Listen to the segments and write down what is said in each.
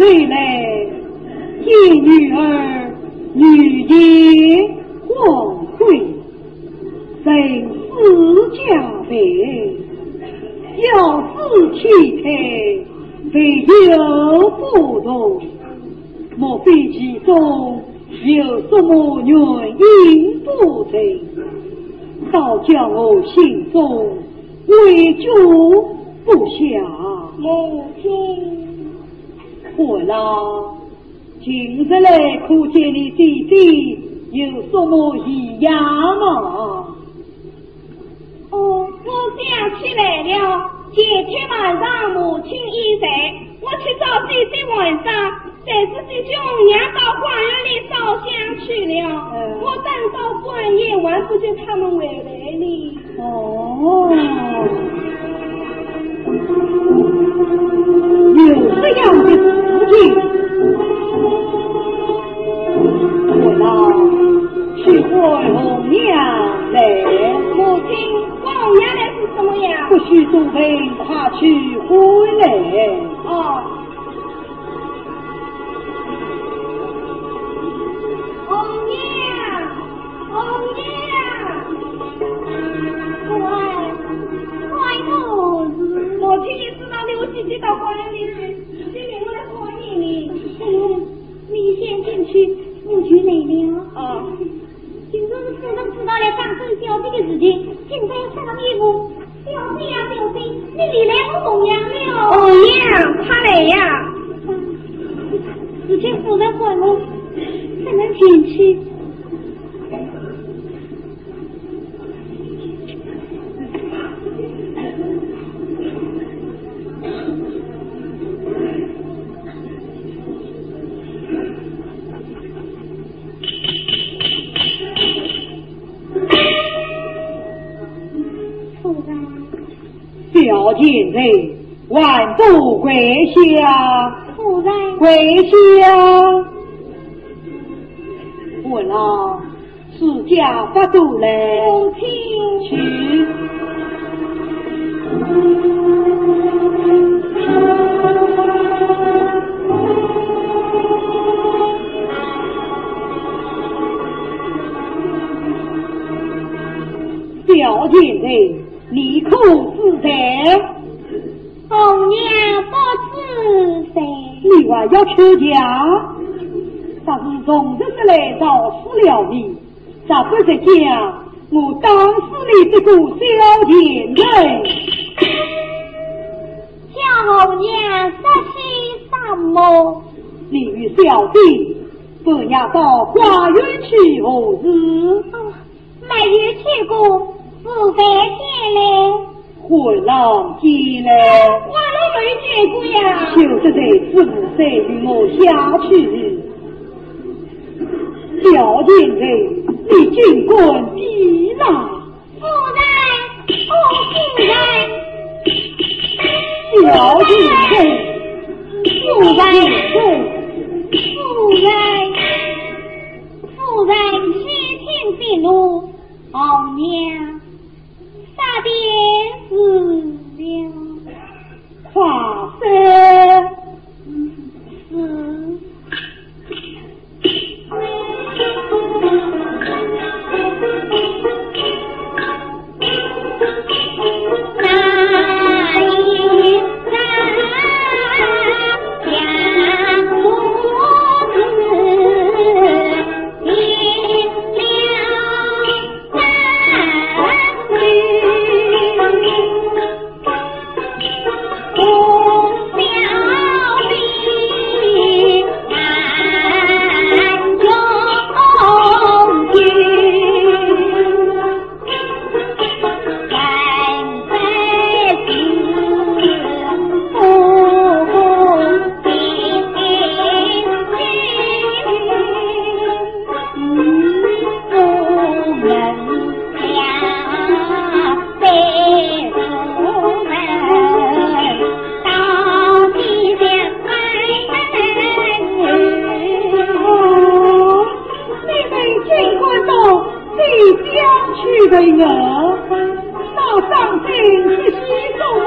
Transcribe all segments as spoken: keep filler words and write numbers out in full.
回来见女儿，女颜光辉，身世家财，要死妻胎，唯有不同。莫非其中有什么原因不成？倒叫我心中畏惧不下。母亲。我啦， 近日来可见你姐姐有什么异样吗？哦，我想起来了，前天晚上母亲已睡，我去找姐姐玩耍，但是姐姐红娘到花园里烧香去了，嗯。我等到半夜还不见她们回来呢。 哦，有这样的事情。我啦，去唤红娘来。母亲，唤红娘来做什么呀？不许多问，快去唤来。哦。 红娘，红娘！乖，乖儿子。母亲也知道你，我姐姐到花园里去，姐姐我来看你呢。哎呦，你先进去，我就来了。啊。 听说是夫人知道了张生小姐的事情，现在要杀了你父，小姐呀，小姐，你离开我红娘了。红娘，快来呀！事情夫人管我，怎能前去？ 夫人。小贱人，还不跪下！夫人。跪下！我啦，自家发作来。母亲。去。 小贱人，你可知罪？红娘不知罪。你还要出家？若是从实说来，饶恕了你，若不实讲，我打死你这个小贱人。叫红娘说些什么？你与小姐半夜到花园去何事？哦， 没有去过，是谁见嘞？欢郎见嘞。欢郎没见过呀。休得在此无罪，与我下去。小贱人，你竟敢抵赖！夫人，哦，夫人。小贱人，小贱人。夫人。 夫人，且听息怒，红娘，啥便是了？快说。是。哦，你们竟敢到 这厢去问我，那张生是些什么？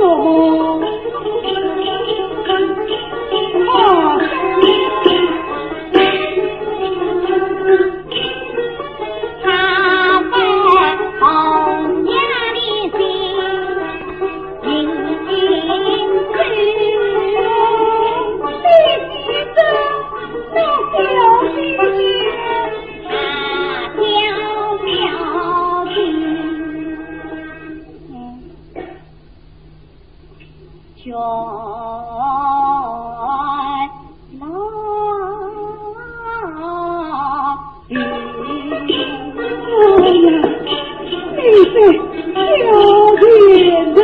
哎呀，你这小贱人，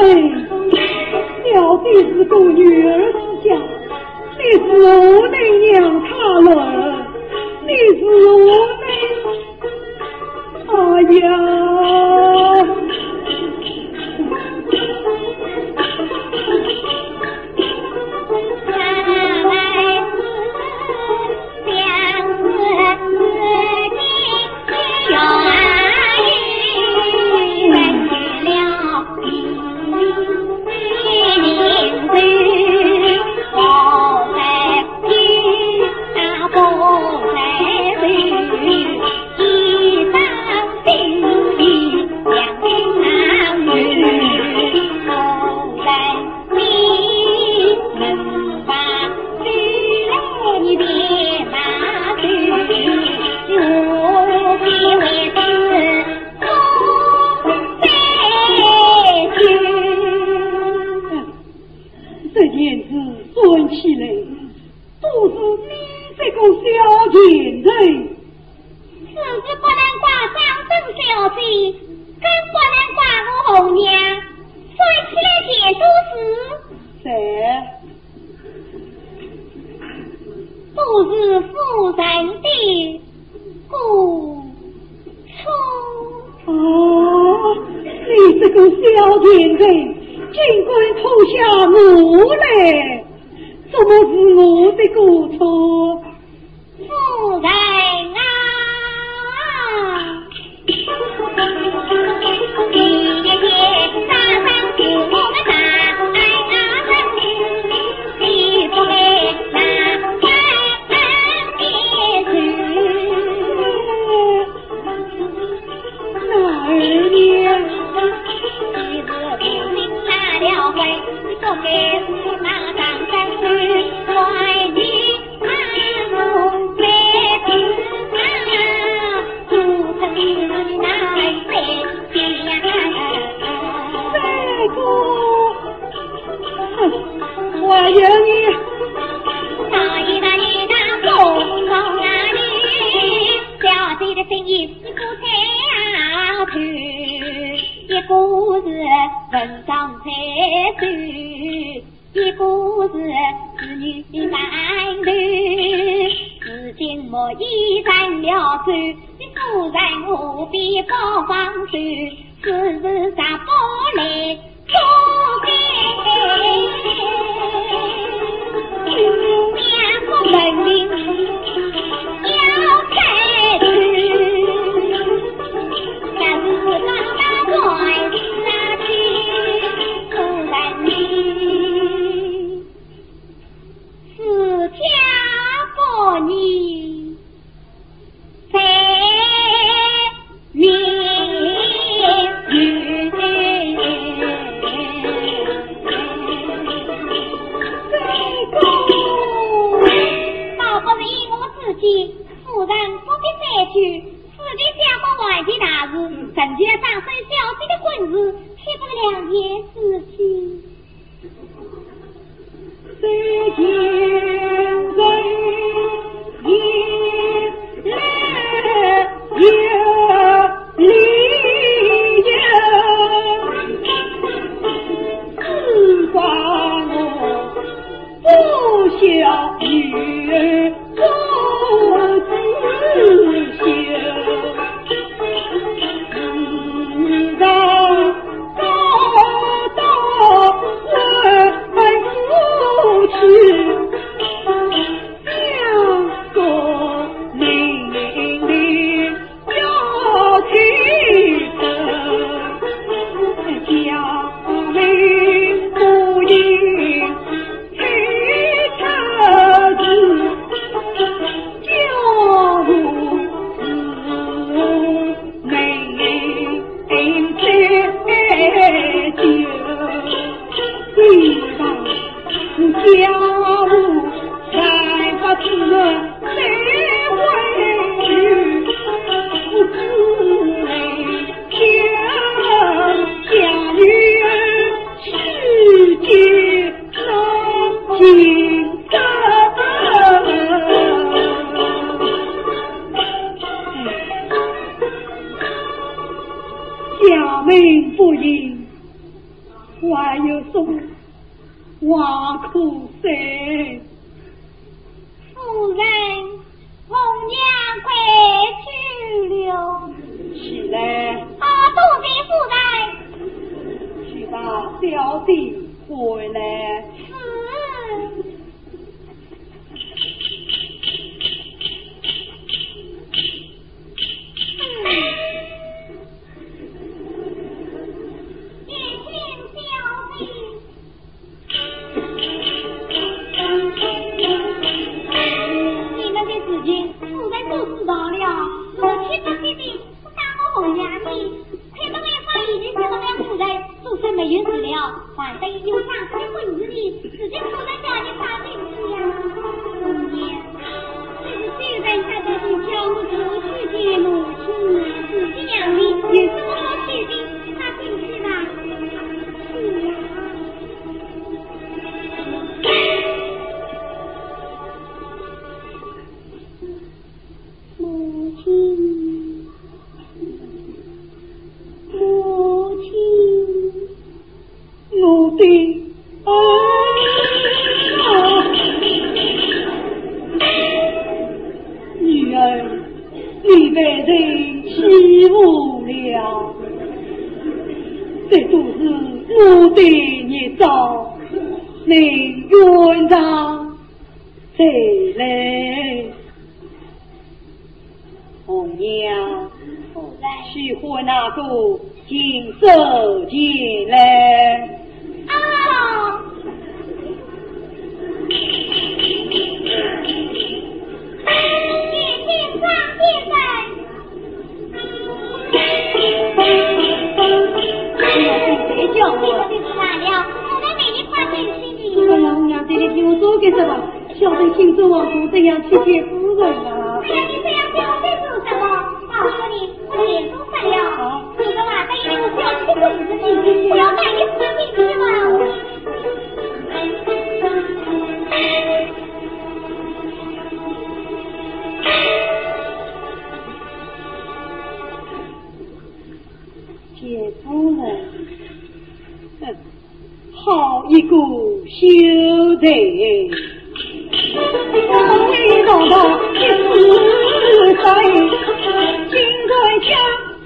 小的是个女儿之家，你是何等样他了？你是何等……哎呀！这言辞算起来，都是你这个小贱人。此事不能怪张珍小姐，更不能怪我红娘，算起来全都是……谁？都是夫人的过错。啊，你这个小贱人，竟敢脱下我来，怎么是我的过错？夫人啊！倒不如依我之见，夫人不必再去，此地相国外的大事，成全张珍小姐的婚事，岂不是两件事情？并不应，还有什么话可说？夫人，红娘快去了。起来。啊，多谢夫人。去把小姐唤来。是。 你们的事情，夫人都知道了，我去不去的，不打我红娘呢？亏得我一双眼睛看到了夫人，总算没有事了。还得有张三不依你，自己夫人叫你放进去呀。红娘，这是虽然他的叫我出去见母亲啊，自己养的，有什么好去的？他进去吧。是呀。 母亲，母亲，我的儿啊！女儿，你被人欺负了，这都是我的孽障，你原谅。 谁来？红娘，夫人。去唤那个禽兽前来。啊！请张先生。 哎呀，红娘，这里听我说个什么？小生请周王公怎样去见夫人啊？哎呀，你这样叫我去做什么？告诉你，我钱都分了。啊？你说话，等一下我小姐去问着你，我要带你夫人进去嘛。 见夫人，哼，好一个秀才！堂堂一世三，竟然将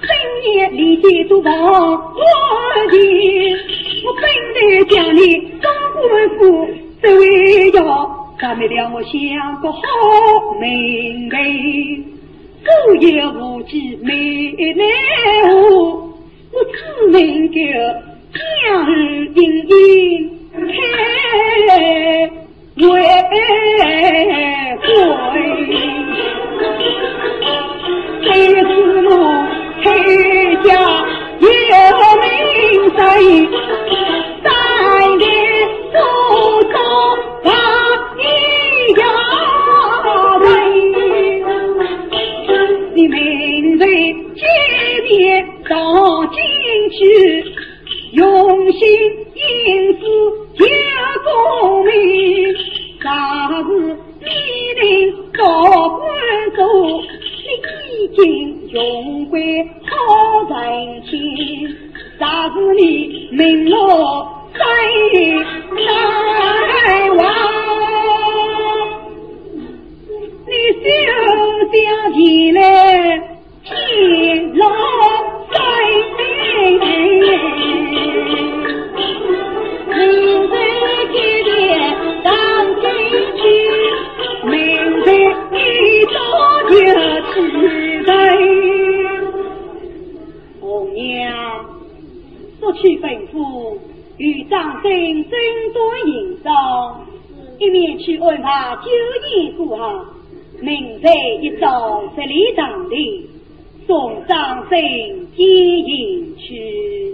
深夜里的都忘记。我本来想你当官府，这位要干没了我想个好名头。 狗也无计没奈何，我只能够将儿隐隐开为贵。这是我阖家有名声，三代祖宗 把你要人，你明日见面到京去，用心因此结功名，若是你能做官做，你衣锦荣归好人间。 若是你名落三代亡，你休想前来见老三。明日见面到京去，明日一早就起来。 红娘，速去吩咐与张生整顿行装，一面去安排酒宴过后，明日一早十里长亭，送张生饯行去。